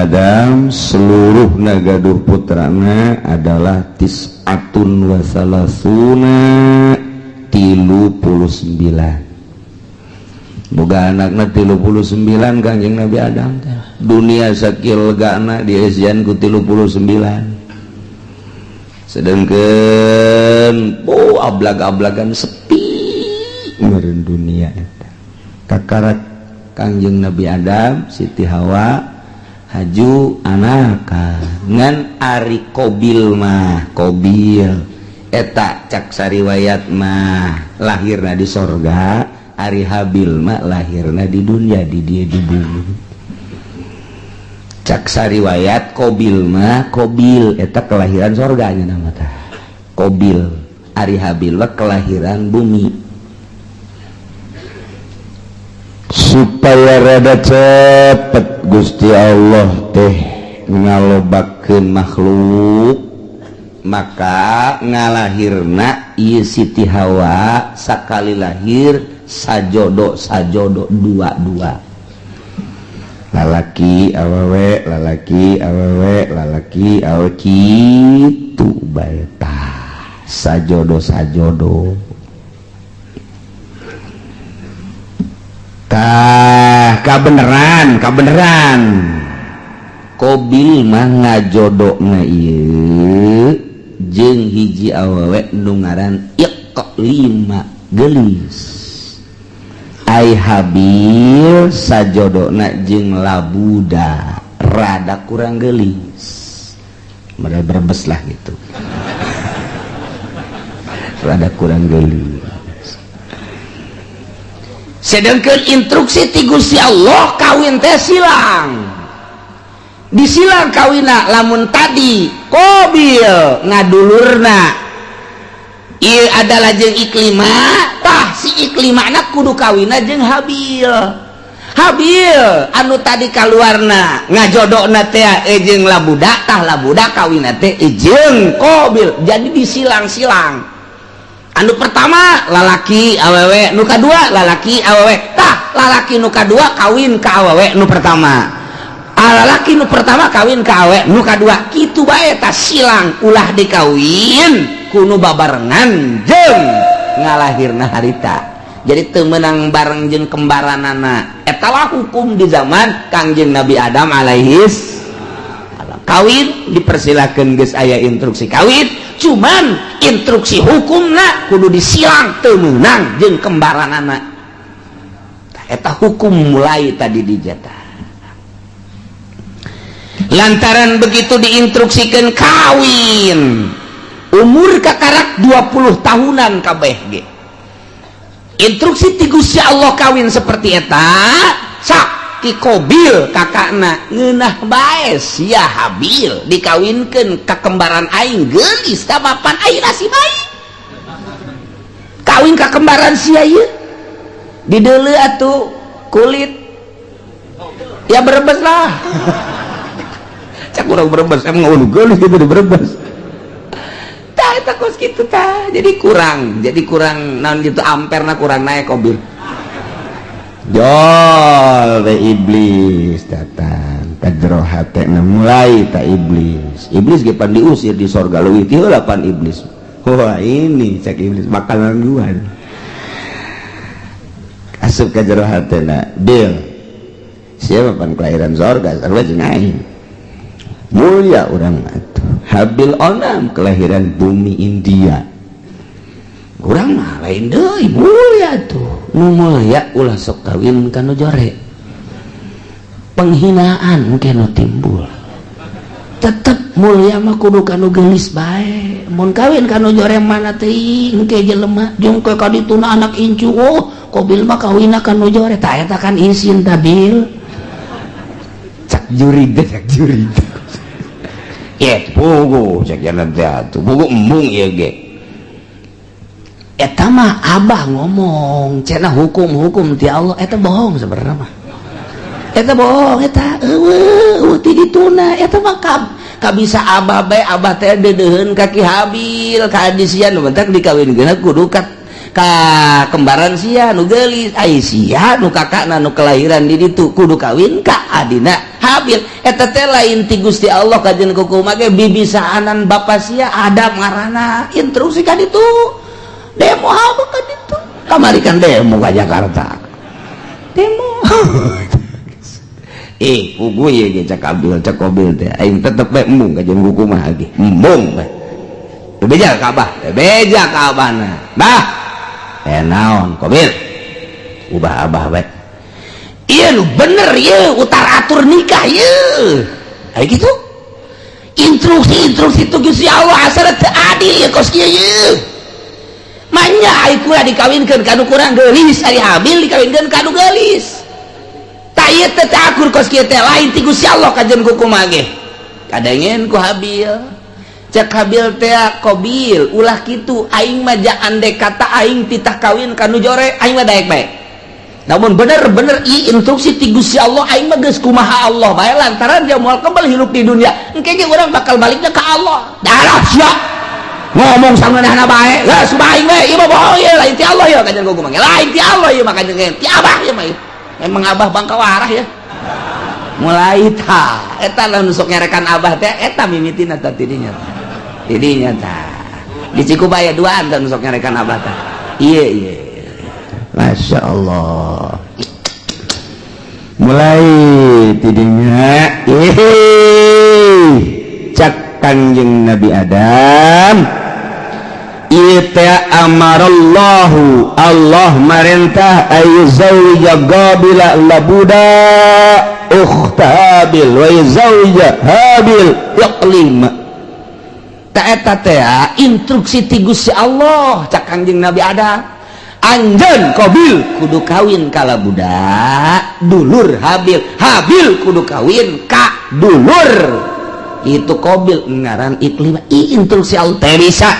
Adam seluruh gaduh putrana adalah tis'atun wa salasuna, 39. Boga anakna 39 Kangjeng Nabi Adam teh. Dunia sakieu legana dieusian ku 39, sedangkan oh, ablag-ablagan sepi meureun dunia eta. Kakarak Kangjeng Nabi Adam, Siti Hawa haju anakan. Ngan ari Kobil mah, Kobil eta cak sariwayat mah lahirna di sorga, ari Habil mah lahirna di dunia, di dia, di bumi. Cak sariwayat Kobil mah, Kobil eta kelahiran sorganya nama tah Kobil, ari Habil mah kelahiran bumi. Supaya rada cepet Gusti Allah teh ngalobakeun makhluk, maka ngalahirna ieu Siti Hawa sakali lahir sajodo sajodo, dua-dua, lalaki awewe, lalaki awewe, lalaki awewe, kitu bae tah, sajodo sajodo. Tah, kabeneran kabeneran Kobil mah ngajodona ieu jeung hiji awewe nu ngaran Iqlima, gelis. Ai Habil sajodona jeung Labuda, rada kurang gelis, model Brebes lah gitu, rada kurang gelis. Sedangkan instruksi ti Gusti Allah kawin teh silang, disilang kawina. Lamun tadi Kobil ngadulurna ieu adalah jeung Iklima, tah si Iklima na kudu kawina jeung Habil. Habil anu tadi kaluarna ngajodokna teh jeung Labuda, tah Labuda kawina teh jeung Kobil. Jadi disilang-silang, anu pertama lalaki awewe, nu kadua lalaki awewe. Tah, lalaki nu kadua kawin ka awewe nu pertama, lalaki nu pertama kawin ka awewe nu kadua, kitu bae. Tah, silang, ulah dikawin ku nu babarengan jeung ngalahirna harita, jadi teu meunang bareng jeung kembaranana. Eta lah hukum di zaman Kangjeng Nabi Adam alaihis. Kawin dipersilakan, geus aya instruksi kawin, cuman instruksi hukumna kudu disilang, teu meunang jeung kembaranana. Eta hukum mulai tadi dijatah. Lantaran begitu diinstruksikan kawin umur kakarak 20 tahunan kabeh ge, instruksi ti Gusti Allah kawin seperti eta, sak ti Kobil kakakna, ngeunah bae sia Habil dikawinkeun ka kembaran aing, geulis tah mapan aing nasib aing kawin ka kembaran sia ieu, dideuleu atuh kulit ya Brebes lah. Cak urang Brebes emang ulu geulis gitu di Brebes. Tah, eta kos kitu tah. Jadi kurang naon gitu, amperna kurang naik. Kobil jol teh, iblis datang ka jero hatena, mulai tak iblis. Iblis ge pan diusir di sorga, leuwih ti heula pan iblis. Wah, ini cek iblis makanan gua. Asup ka jero hatena, "Bil, siapa pan kelahiran sorga, sarua jeung aing, mulia urang atuh. Habil onam kelahiran bumi India, urang mah lain deui, mulia tuh." Nu mulia ulah sok kawin ka nu jore, penghinaan mungkin nu timbul. Tetep mulia mah kudu kanu geulis bae. Mun kawin kanu jore mana teuing ke jelema jeung ke kadituna anak incu, "Oh, Kobil mah kawinna kanu jore." Tah, eta kan isin tabil, cak jurig teh, cak jurig ye pugu, cek jalan teh atuh pugu embung ieu ge. Eta mah abah ngomong cenah hukum-hukum ti Allah, eta bohong sebenarnya mah. Eta bohong, eta eueuh ti dituna. Eta mah kabisa abah bae, abah teh deudeuheun ka Ki Habil ka adisian, nu bentak dikawinkeun kudu ka Ka kembaran sia nu geulis, ai sia nu kakakna nu kelahiran di ditu kudu kawin ka adina Habil. Eta teh lain ti Gusti Allah kajen kuku ge, bibisaanan bapa sia Adam ngaranna. Instruksi ka ditu, demo apa ka ditu. Kamari kan demo ka Jakarta, demo. Eh, pugu ye ge cak Habil, cak Qabil teh, aing tetep bae embung kajen kuku mah ge, embung bae. Beja ka abah, beja ka abahna. Bah, eh naon Qabil? Ubah abah bae. Iya, lu bener ya, utar atur nikah ya. Kayak gitu. Instruksi instruksi itu Gusti Allah asal teu adil ya kos kieu ye. Manya ai kula dikawinkeun ka nu kurang geulis, ari Habil dikawinkeun ka nu geulis. Tak ieu teh teu akur kos kieu teh, lain ti Gusti Allah kajen ku kumaha ge. Kadengen ku Habil. Cek Habil teh, "Qabil, ulah kitu. Aing mah ja andek kata aing titah kawin ka nu jore, aing mah daek bae. Namun bener-bener i instruksi ti Gusti Allah, aing mah geus kumaha Allah bae, lantaran dia moal kembali hidup di dunia. Engke ge urang bakal baliknya ka Allah." Darah sia. Ngomong sangeunahna bae. Geus suba aing we, ieu mah bohong ieu, lain ti Allah ieu kajen kumaha. Lain ti Allah ieu mah kajen ti abah ieu mah. Memang abah bangka warah ya. Mulai ta eta lah nu sok nyarekan abah teh, eta mimitina tah tidinya. Tidinya tah. Di Cikubaya duaan tah nu sok nyarekan abah tah. Iya. Masya Allah. Mulai tidinya, ih, cak Kanjeng Nabi Adam, ieu teh amarallahu, Allah marentah, ayyuzawwija Qabila Labuda ukhta Habil wa yuzawwija Habil Iqlima. Ta eta teh instruksi ti Gusti Allah. Cak Kanjeng Nabi Adam, anjeun Qabil kudu kawin ka Labuda dulur Habil, Habil kudu kawin ka dulur itu Qabil ngaran Iklimah. I instruksi Allah teh bisa.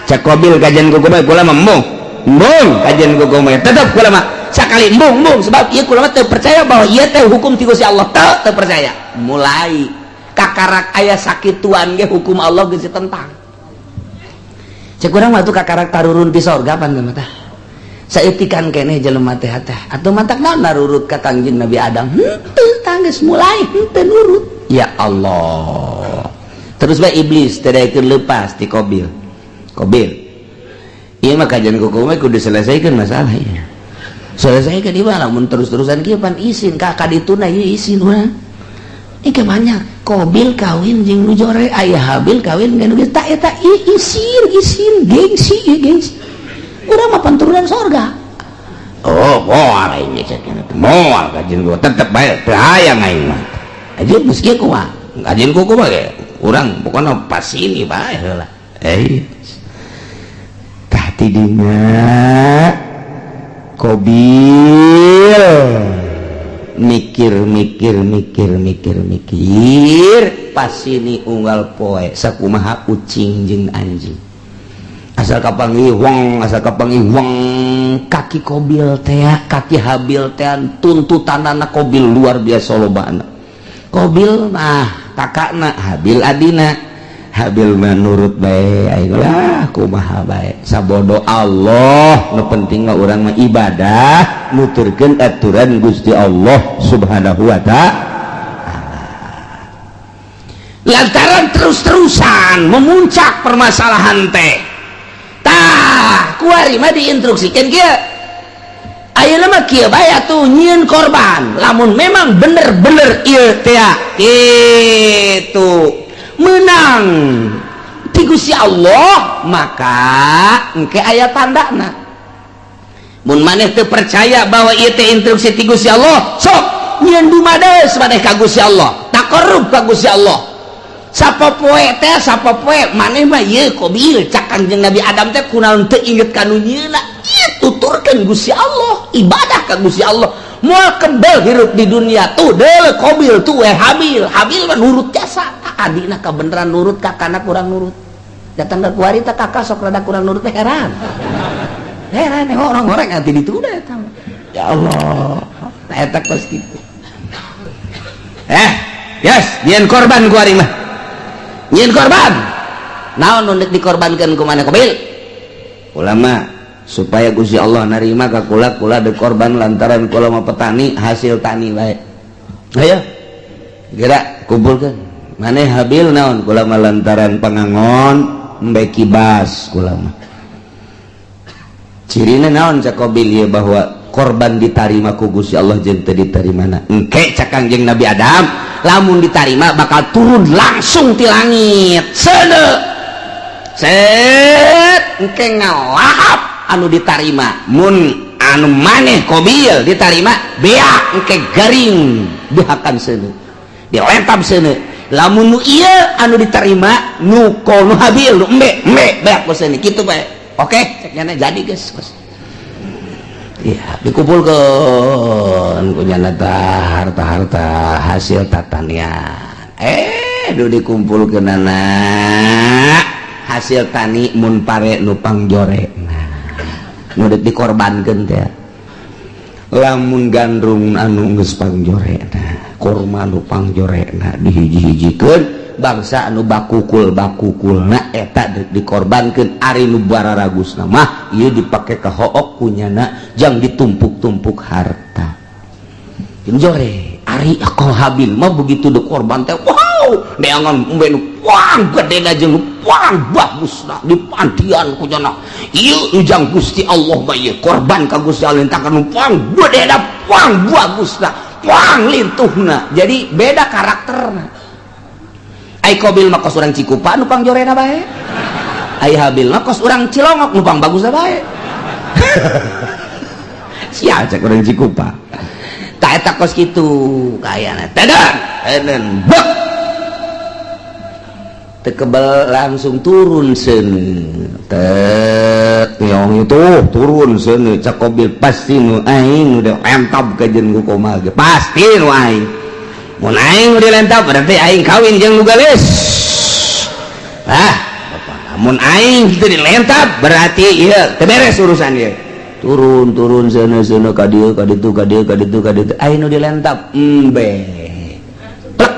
Cak Qabil, kajian kuku mah kula mah embung embung, kajian kuku mah tetep kula mah sakali embung embung, sebab ieu kula mah teu percaya bahwa ieu teh hukum ti Gusti Allah, teu teu percaya. Mulai kakarak aya sakituan ge hukum Allah geus ditentang. Cek urang mah tuh kakarak tarurun di sorga pan mah tah, saeutikan keneh jelema teh teh atuh, mantak naon narurut ka Kangjeng Nabi Adam? Henteu, tanggeus mulai henteu nurut. Ya Allah, terus bae iblis teu daekeun leupas ti Qabil. Qabil, ieu mah kajian kuku mah kudu selesaikan masalah ya, selesaikan. Ieu mah lamun terus-terusan kieu pan isin ka kadituna ieu, isin urang. Ini banyak Qabil kawin jeung nu jore, aya Habil kawin jeung nu tak eta isin isin, gengsi ieu, gengsi. Urang mah panturunan sorga. Oh, moal aing cek, moal kajian gua tetep bae teu hayang aing mah. Aja geus kieu kumaha kajian kuku mah ge urang pokona pas ini bae heula. Eh, tah tidinya Qabil mikir mikir mikir mikir mikir, pas ini unggal poe sakumaha ucing jeung anjing asal kapanggih wong, asal kapanggih wong. Kaki Qabil teh, kaki Habil teh, tuntutan anak Qabil luar biasa lobana. Qabil mah kakakna, Habil adina. Habil mah nurut bae, aing lah kumaha bae, sabodo Allah, nu penting mah urang mah ibadah nuturkeun aturan Gusti Allah Subhanahu wa Ta'ala. Lantaran terus-terusan memuncak permasalahan teh, tah kuari mah diinstruksikan kieu. Ayeuna mah kieu bae atuh, nyieun korban. Lamun memang bener-bener ieu teh kitu menang ti Gusti Allah, maka engke aya tandana. Mun maneh teu percaya bahwa ieu teh instruksi ti Gusti Allah, sok nyieun dumades maneh ka Gusti Allah, taqarrub ka Gusti Allah sapopoe teh, sapopoe maneh mah ieu Qabil. Cak Kanjeng Nabi Adam teh, kunaon teu inget ka nu nyieunna? Ieu tuturkeun Gusti Allah, ibadah ka Gusti Allah, moal kebel hirup di dunia. Tuh deul Qabil, tuh we Habil. Habil mah nurut jasa, adina kabeneran nurut, kakana kurang nurut. Datang ke kuari teh kakak sok rada kurang nurut teh, heran heran orang-orang nanti ditunda eta. Ya Allah, nah eta kos kitu. Eh, yes, nyieun korban kuari mah, nyieun korban. Naon nu dikorbankeun ku maneh, Qabil? Ulama Supaya Gusti Allah narima ka kula, kula de korban lantaran kula mah petani, hasil tani bae. Ayo gerak, kumpulkan. Maneh Habil naon? Kula mah lantaran pangangon, embe kibas kula mah. Cirina naon cak Qabil ieu bahwa korban ditarima ku Gusti Allah jeung teu ditarimana? Engke cak Kangjeng Nabi Adam, lamun ditarima bakal turun langsung ti langit seuneu set, engke ngalahap anu ditarima. Mun anu maneh Qabil ditarima, beak engke garing dihakan seuneu, dilentab seuneu. Lamun nu ieu anu diterima nu ko nu Habil, nu embe embe beak ku seuneu, kitu bae. Oke, cek nyana, jadi geus. Iya, dikumpulkan ku nyana harta-harta hasil tatanian. Eh, du dikumpulkeun anak hasil tani, mun pare nu pangjore. Nah, nu deuk dikorbankeun teh lamun gandrung anu geus pangjorena, korma nu pangjorena dihiji-hijikeun, bangsa anu bakukul bakukulna eta deuk dikorbankeun. Ari nu bararagusna mah ieu dipake ka hook kunyana jang ditumpuk-tumpuk harta jeung jore. Ari ako Habil mah begitu dikorban teh, wow, neangan embe nu pang gede jeung nu pang bagusna dipandian ku nyana. Ieu ujang Gusti Allah mah, ieu korban ka Gusti Allah tah nu pang gede, pang bagusna, pang lintuhna. Jadi beda karakterna. Ai Qabil mah kos urang Cikupa nu pangjorena bae, ai Habil mah kos urang Cilongok nu pang bagusna bae. Sia cek urang Cikupa tak eta kos kitu kayana. Tedan enen bek tekebel, langsung turun seuneu tek tiong itu turun seuneu. Cak Qabil, pasti nu aing udah entab ka jeung ku komal ge, pasti nu aing. Mun aing udah lentap berarti aing kawin jeung nu geulis. Ah, mun aing kitu dilentap berarti ieu teu beres urusan ieu. Turun turun seuneu seuneu ka dieu, ka ditu, ka dieu, ka ditu, ka ditu, aing nu dilentap embe plek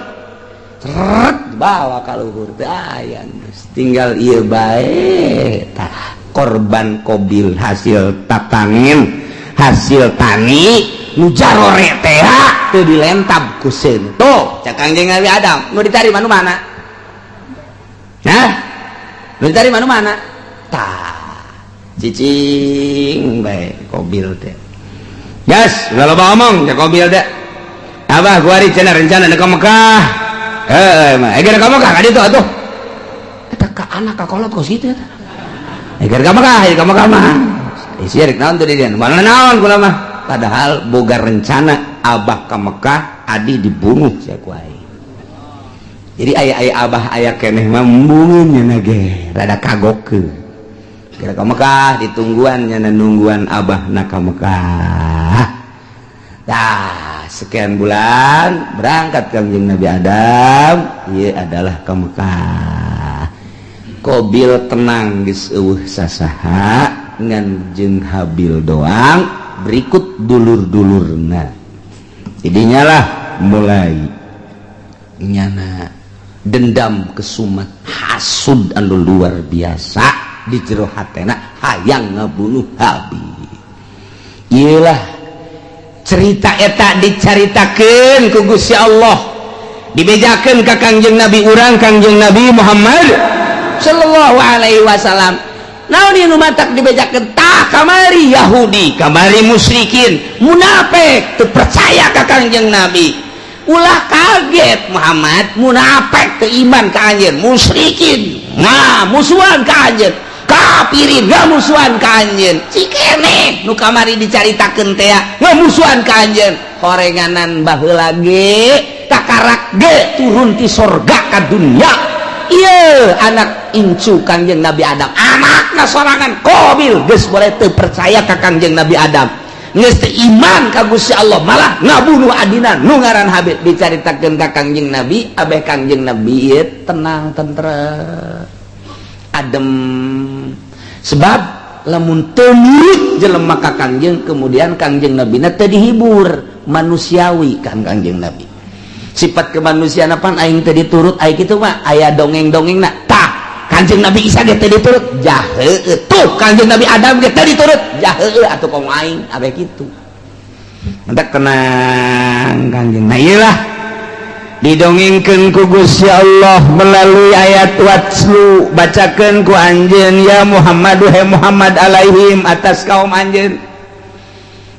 seret bawa ka luhur teh aya geus tinggal ieu bae. Tah, korban Qabil hasil tatanen, hasil tani nu jarore teh teu dilentab ku seuneu. Tuh, cak Kangjeng Nabi Adam, nu ditarima nu mana? Nah, nu ditarima nu mana? Tah, cicing bae Qabil teh. Gas, ulah loba omong, cak Qabil teh. Abah kuari cenah rencana ka Mekah. Eh, mah eh ka Mekah ka ditu atuh. Eta ka anak ka kolot kos kitu eta. Eh, ka Mekah, ka Mekah mah. Isi rek naon tuh di dieu? Mana naon kula mah. Padahal boga rencana abah ka Mekah, adi dibunuh sia ku aing. Jadi aya-aya abah aya keneh mah embungeun nya ge, rada kagokeun. Kira ka Mekah ditungguan nya, nungguan abah na ka Mekah. Dah, sekian bulan berangkat Kangjeng Nabi Adam, ieu adalah ka Mekah. Qabil tenang, geus eueuh sasaha ngan jeung Habil doang berikut dulur-dulurna. Jadinya lah mulai nyana dendam kesumat hasud anu luar biasa di jero hatena, hayang ngabunuh Habil. Iyalah, cerita eta dicaritakeun ku Gusti Allah, dibejakeun ka Kangjeng Nabi urang, Kangjeng Nabi Muhammad sallallahu alaihi wasallam. Naon ieu nu matak dibejakeun? Tah, kamari Yahudi, kamari musyrikin, munafik teu percaya ka Kangjeng Nabi. Ulah kaget Muhammad, munafik teu iman ka anjeun, musyrikin nah musuhan ka anjeun, kafirin ngamusuhan ka anjeun, cikene nu kamari dicaritakeun teh ngamusuhan ka anjeun. Horenganan baheula ge takarak ge turun ti sorga ka dunya. Iya, anak incu Kangjeng Nabi Adam, anakna sorangan Qabil geus boleh teu percaya ka Kangjeng Nabi Adam, geus teu iman ka Gusti Allah, malah ngabunuh adina nu ngaran Habil. Dicaritakeun ka Kangjeng Nabi, abeh Kangjeng Nabi ieu tenang, tentrem, adem, sebab lamun teu nurut jelema ka Kangjeng, kemudian Kangjeng Nabi na teu dihibur. Manusiawi kan Kangjeng Nabi, sifat kemanusiaan. Apaan aing teu diturut, aing kitu mah aya dongeng-dongeng. Nah, tah. Kanjeng Nabi Isa ge teu diturut, jah heueuh. Tuh, Kanjeng Nabi Adam ge teu diturut, jah heueuh atuh komo aing abe kitu. Mentak tenang Kanjeng. Nah, iyalah didongengkeun ku Gusti Allah melalui ayat watlu, bacakeun ku anjeun ya Muhammad, he Muhammad, alaihim atas kaum anjeun.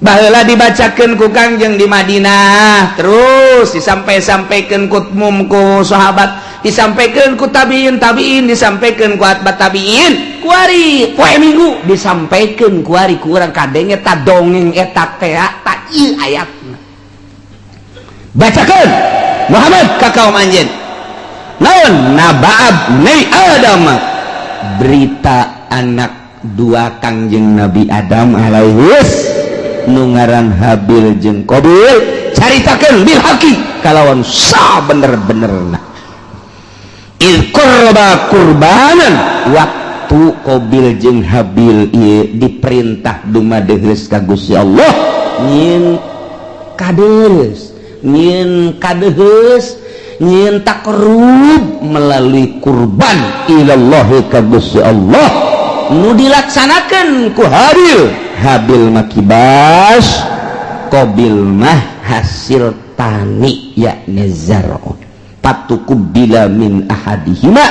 Baheula dibacakeun ku Kangjeng di Madinah, terus disampai-sampaikan ku mum ku sahabat, disampaikan ku tabiin tabiin, disampaikan ku atba tabiin, kuari poe Minggu disampaikan kuari ku urang kadenge eta dongeng eta teh ta ieu ayatna. Bacakeun Muhammad ka kaum anjeun naon? Naba abnai Adam, berita anak dua Kangjeng Nabi Adam alaihis nu ngaran Habil jeung Qabil. Caritakeun bil haqi kalawan sa bener-benerna. Idz qarraba qurbanan, waktu Qabil jeung Habil ieu diperintah dumadeheus ka Gusti Allah nyieun kadeus, nyieun kadeheus, nyieun taqarrub melalui kurban ilallahi ka Gusti Allah. Nu dilaksanakan ku Habil, Habil mah kibas, Qabil mah hasil tani, yakni zar'un. Fatuqubbila min ahadihima,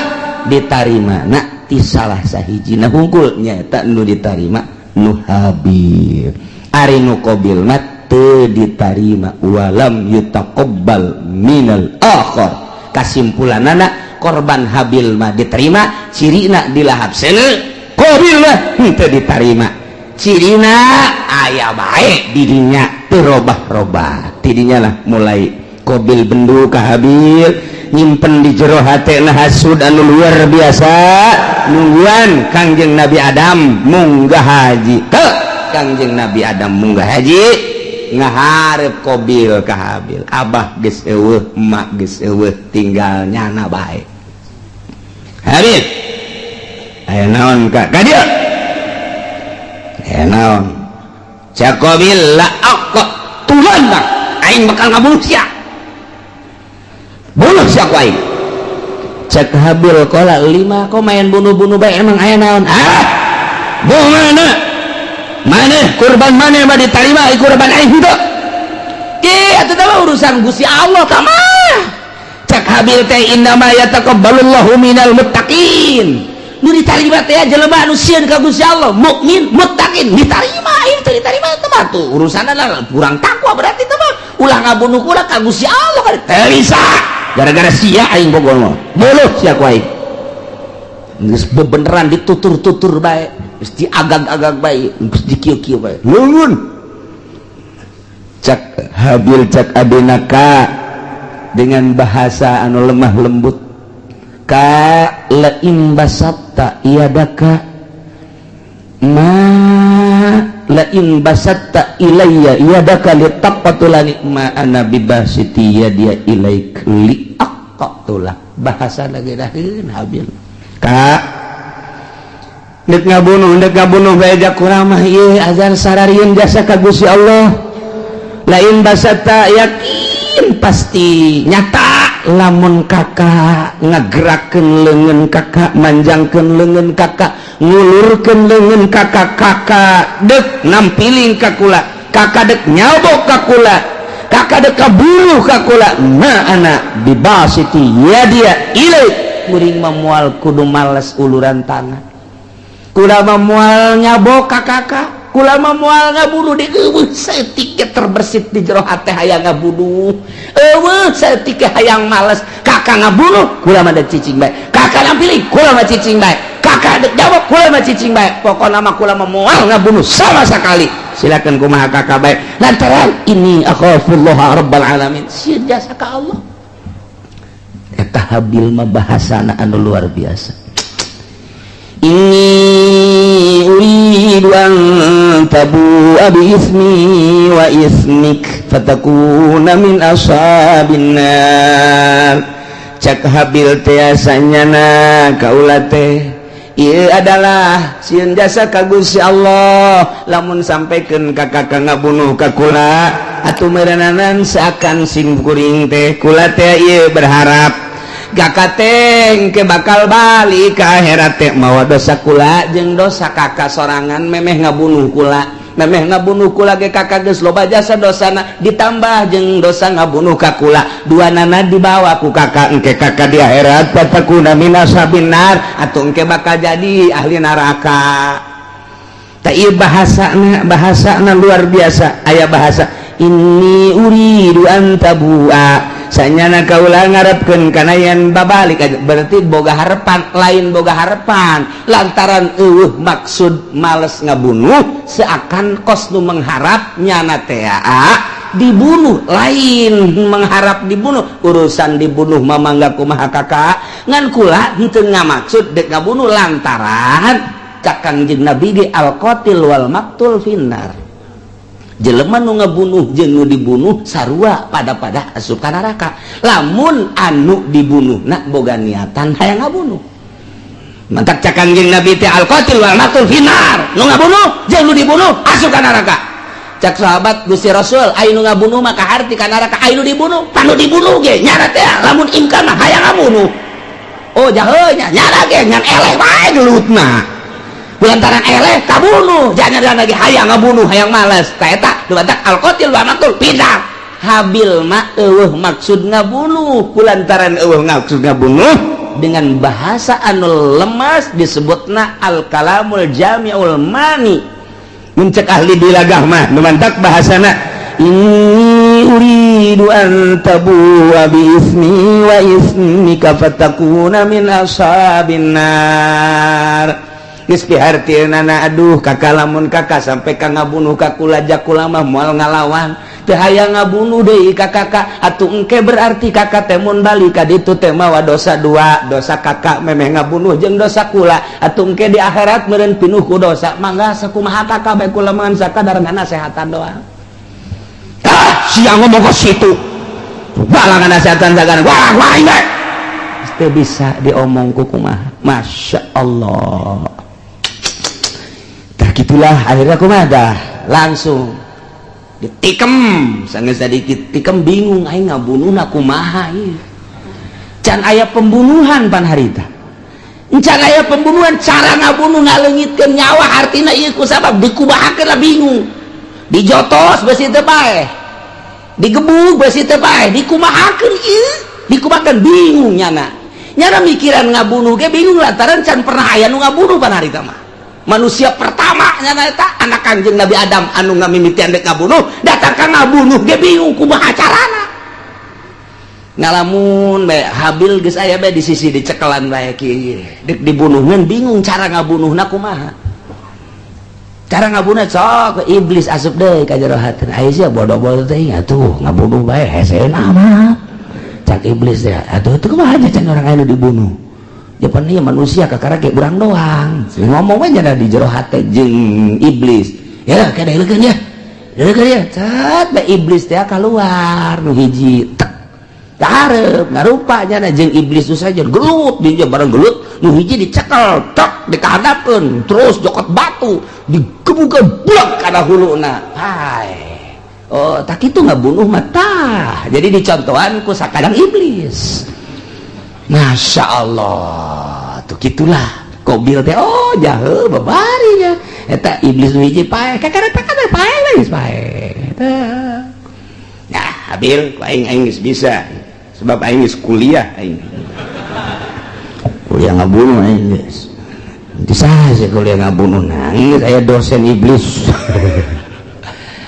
ditarima na ti salah sahijina hungkul, nyaeta nu ditarima nu Habil. Ari nu Qabil mah teu ditarima, walam yutaqabbal minal akhar. Kasimpulanana, korban Habil mah diterima, cirina dilahap seuneu. Qabil mah henteu ditarima, cirina aya bae dirinya, teu robah-robah tidinya lah. Mulai Qabil bendu ka Habil, nyimpen di jero hatena hasud anu luar biasa, nungguan Kangjeng Nabi Adam munggah haji. Ke Kangjeng Nabi Adam munggah haji, ngaharep Qabil ka Habil, "Abah geus eueuh, emak geus eueuh, tinggal nyana bae." "Habil, aya naon ka ka dieu? Aya naon?" Cak Qabil, "La aqtulannak, aing bakal ngabunuh sia, bunuh sia ku aing." Cek Habil, "Qala lima, kok main bunuh-bunuh bae? Emang aya naon?" "Ah, mana mana kurban mana mah diterima, kurban aing henteu. Ih, atuh mah urusan Gusti Allah ka mah." Cek Habil teh, "Innama yataqabbalullahu minal muttaqin." Nu ditarima teh jelema anu sieun ka Gusti Allah, mukmin, muttaqin ditarima. Ieu teu ditarima teh mah tuh urusanna lah kurang takwa berarti teh mah. Ulah ngabunuh kula ka Gusti Allah kan teu bisa. Gara-gara sia aing bogol mah bunuh sia ku aing. Geus bebeneran ditutur-tutur bae, geus diagag-agag bae, geus dikieu-kieu bae. Nuhun. Cak Habil, cak adina ka dengan bahasa anu lemah lembut, "Ka, la in basatta yadaka ma la in basatta ilayya yadaka litaqtulani ma ana bibasiti yadiya ilaik li aqtula." Bahasa lagi daheun Habil, "Ka, dek ngabunuh, dek ngabunuh bae jak kurang mah ieu azan sararieun jasa ka Gusti Allah. Lain basatta, yakin pasti nyata lamun kakak ngagerakeun leungeun kakak, manjangkeun leungeun kakak, ngulurkeun leungeun kakak, kakak dek nampiling ka kula, kakak dek nyabok ka kula, kakak dek kabunuh ka kula, ma ana bibasiti yadiya ilaik, kuring mah moal kudu males uluran tangan kula mah, moal nyabok ka kakak, kula mah moal ngabunuh." Di eueuh saeutik terbersit di jero hate hayang ngabunuh, eueuh saeutik hayang males. Kakak ngabunuh, kula mah cicing bae. Kakak nampiling, kula mah cicing bae. Kakak dek jawab, kula mah cicing bae. Pokokna mah kula mah moal ngabunuh sama sekali. Silakan kumaha kakak bae, lantaran ini akhafullah rabbal alamin, sieun jasa ka Allah. Eta Habil mah bahasana anu luar biasa, "Inni uridu an tabu'a bi ismi wa ismik fatakuna min ashabin nar." Cak Habil teh, sanyana kaula teh ieu adalah sieun jasa ka Gusti Allah. Lamun sampaikeun ka kakak ngabunuh ka kula, atuh meureunanan seakan sing kuring teh, kula teh ieu berharap Kakak teh engke bakal balik ke akhirat teh mawa dosa kula jeung dosa kakak sorangan. Memeh ngabunuh kula, memeh ngabunuh kula ge kakak geus loba jasa dosana, ditambah jeung dosa ngabunuh ka kula, dua nana dibawa ku kakak. Engke kakak di akhirat fatakuna min ashabin nar, atau engke bakal jadi ahli neraka. Tak, ieu bahasana, bahasana luar biasa. Aya bahasa inni uridu an tabua, sanyana kaula ngarepkeun kana yen babalik aja. Berarti boga harapan, lain boga harapan, lantaran eueuh maksud males ngabunuh, seakan kos nu mengharap nyana teh dibunuh. Lain mengharap dibunuh, urusan dibunuh mah mangga kumaha kakak, ngan kula henteu ngamaksud dek ngabunuh, lantaran cak Kangjeng Nabi di al qatil wal maktul finnar, jelema nu ngabunuh jeung nu dibunuh sarua pada pada asup ka neraka, lamun anu dibunuh nak boga niatan hayang ngabunuh. Mantak cak Kangjeng Nabi teh al qatil wal maktul finnar, nu ngabunuh jeung nu dibunuh asup ka neraka. Cak sahabat, "Gusti Rasul, aya nu ngabunuh maka harti ka neraka, aya nu dibunuh?" "Panu dibunuh ge nyana teh lamun imkan mah hayang ngabunuh." "Oh, jahe nya." "Nyana ge ngan eleh wae gelutna, lantaran eleh kabunuh, jangan lagi hayang ngabunuh, hayang males." Ta eta dibatak al qatil wa maktul pindah. Habil mah eueuh maksud ngabunuh, kulantaran eueuh maksud ngabunuh, dengan bahasa anu lemas disebutna al kalamul jami'ul mani. Mun cek ahli balaghah mah nu mantak bahasana inni uridu an tabu'a bi ismi wa ismika fatakuna min ashabin nar. Geus pihartieunana, "Aduh kakak, lamun kakak sampai ka ngabunuh ka kula, kula mah moal ngalawan, teu hayang ngabunuh deui ka kakak. Atuh engke berarti kakak teh mun balik ka ditu teh mawa dosa dua, dosa kakak memeh ngabunuh jeung dosa kula. Atuh engke di akhirat meureun pinuh ku dosa. Mangga sakumaha kakak bae, kula mah sakadar ngasehatan doang." Ah, sia ngomong ke situ balangan nasehatan sagana, wah wah, ini teu bisa diomong ku kumaha. Masya Allah. Tah gitulah, akhirnya kumaha dah, langsung ditikem. Sanggeus sedikit tikem, bingung, aing ngabunuhna kumaha ieu? Can aya pembunuhan pan harita, can aya pembunuhan, cara ngabunuh, ngaleungitkeun nyawa, artina ieu ku sabab dikumahakeun lah, bingung. Dijotos besi teu paeh, digebug besi teu paeh, dikumahakeun ieu, dikumahakeun, bingung nyana. Nyana mikiran ngabunuh ge bingung, lantaran can pernah aya nu ngabunuh pan harita mah. Manusia pertama nyana eta anak Kanjeng Nabi Adam anu ngamimitian dek ngabunuh. Datang ka ngabunuh ge bingung kumaha carana. Ngalamun bae Habil geus aya bae di sisi, dicekelan bae kieu dek dibunuh, ngan bingung cara ngabunuhna kumaha, cara ngabunuh. Sok iblis asup deui ka jero hati, "Aya sia bodoh-bodoh teh, atuh ngabunuh bae hese mah." Cak iblis teh, "Atuh itu kumaha aja, can orang anu dibunuh Japan ieu manusia kakara kayak urang doang." Ngomong aja di jero hati jeung iblis ya, kada leukeun ya, leukeun ya. Cat bae iblis teh keluar nu hiji, tek kaharep ngarupa nya jeung iblis itu saja gelut di bareng gelut. Nu hiji dicekel, tek dikahadapkeun, terus jokot batu digebukeun, blek kana huluna. Hai, oh, tak itu ngabunuh mah tah. Jadi dicontohan ku sakadang iblis. Masya Allah, tuh gitulah Kobil teh. Oh, jahe babarinya eta iblis nu hiji paeh, kakara kakara paeh geus paeh. Ya Habil, aing aing geus bisa, sebab aing geus kuliah, aing kuliah ngabunuh, aing geus bisa sih kuliah ngabunuh. Nangis aya dosen iblis,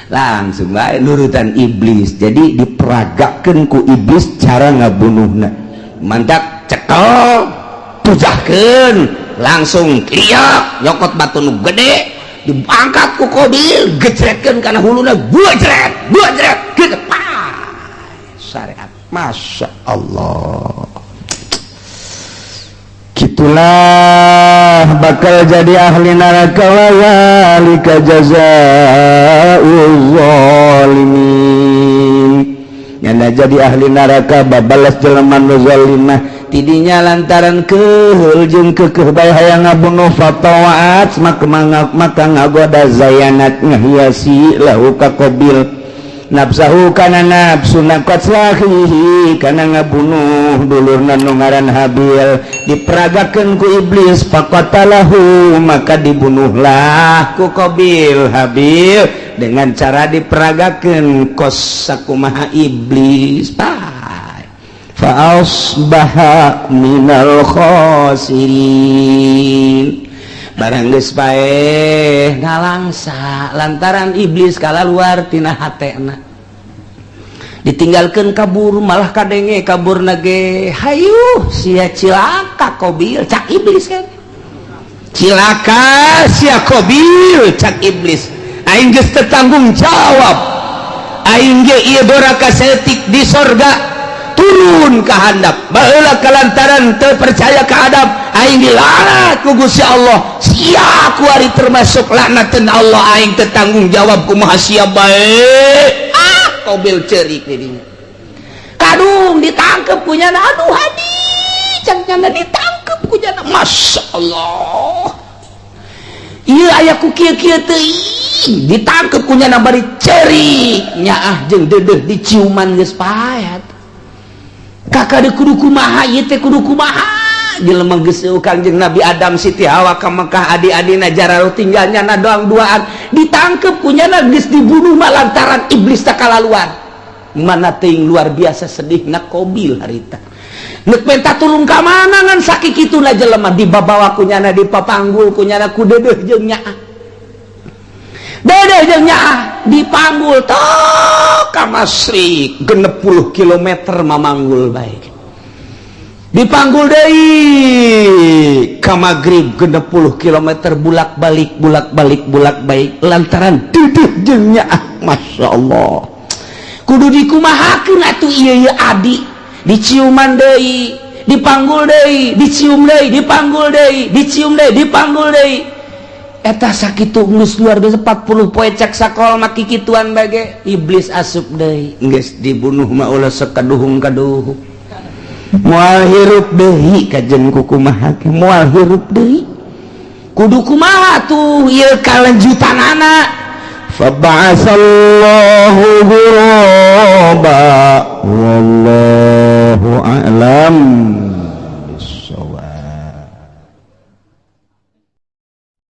langsung bae nurutan iblis. Jadi diperagakeun ku iblis cara ngabunuhna. Mantak cekel, tujahkeun, langsung liak nyokot batu nu gede, diangkat ku Kobil, gejretkeun kana huluna, gejret gejret gitu, syariat. Masya Allah, gitulah bakal jadi ahli neraka. Wa dzalika jazaa'uz zalimin, nyana jadi ahli neraka babalas jelema nu zalimah. Tidinya lantaran keheul jeung kekeh bae hayang ngabunuh, fatawa'at maka maka ngagoda, zayanat ngahiasi lahu ka Qabil. Nafsahu kana nafsuna, qatla akhihi kana ngabunuh dulurna nu ngaran Habil. Diperagakeun ku iblis, faqatalahu, maka dibunuhlah ku Qabil Habil dengan cara diperagakeun kos sakumaha iblis. Fa asbaha minal khasirin. Barang geus paeh, ngalangsa lantaran iblis kalaluar tina hatena, ditinggalkan kabur. Malah kadenge kabur nage, "Hayu sia, cilaka Kobil," cak iblis kan. "Cilaka sia, Kobil," cak iblis, "aing geus teu tanggung jawab. Aing ge ieu doraka saeutik di sorga, turun ke handap baheula kalantaran teu percaya ka Adam. Aing dilaknat ku Gusti Allah. Sia kuari termasuk laknateun Allah. Aing teu tanggung jawab, kumaha sia bae." Ah, Kobil cerik didinya. Kadung ditangkep ku nyana. "Aduh, hadi," cak nyana, ditangkep ku nyana. Masya Allah, iya, aya ku kieu-kieu teuing. Ditangkep ku nyana bari cerik, nyaah jeung deudeuh diciuman. Geus paet, kakak de, kudu kumaha ieu teh, kudu kumaha jelema? Geus Kangjeng Nabi Adam, Siti Hawa ka Mekah, adi-adina jararo, tinggal nyana doang duaan. Ditangkep ku nyana, geus dibunuh mah lantaran iblis tak kalaluan. Mana teuing luar biasa sedihna Kobil harita. Nek minta tulung ka mana ngan sakikituna jelema? Dibabawa ku nyana, dipapanggul ku nyana, ku deudeuh jeung nyaah, deudeuh jeung nyaah dipanggul tok ka Masyrik 60 kilometer mamanggul baik. Dipanggul deui ka Maghrib 60 kilometer, bulak balik, bulak balik, bulak balik, lantaran deudeuh jeung nyaah. Masya Allah, kudu dikumahakeun atuh ieu? Ieu adi diciuman deui, dipanggul deui, dicium deui, dipanggul deui, dicium deui, dipanggul deui. Eta sakitu geus luar biasa, 40 poe cek sakol mah kikituan bage. Iblis asup deui, geus dibunuh mah ulah sekaduhung-kaduhung, moal hirup deui. Kajen kukumaha, moal hirup deui, kudu kumaha tuh ieu kalanjutanana? Faba'asallahu ghuraba, wallahu a'lam.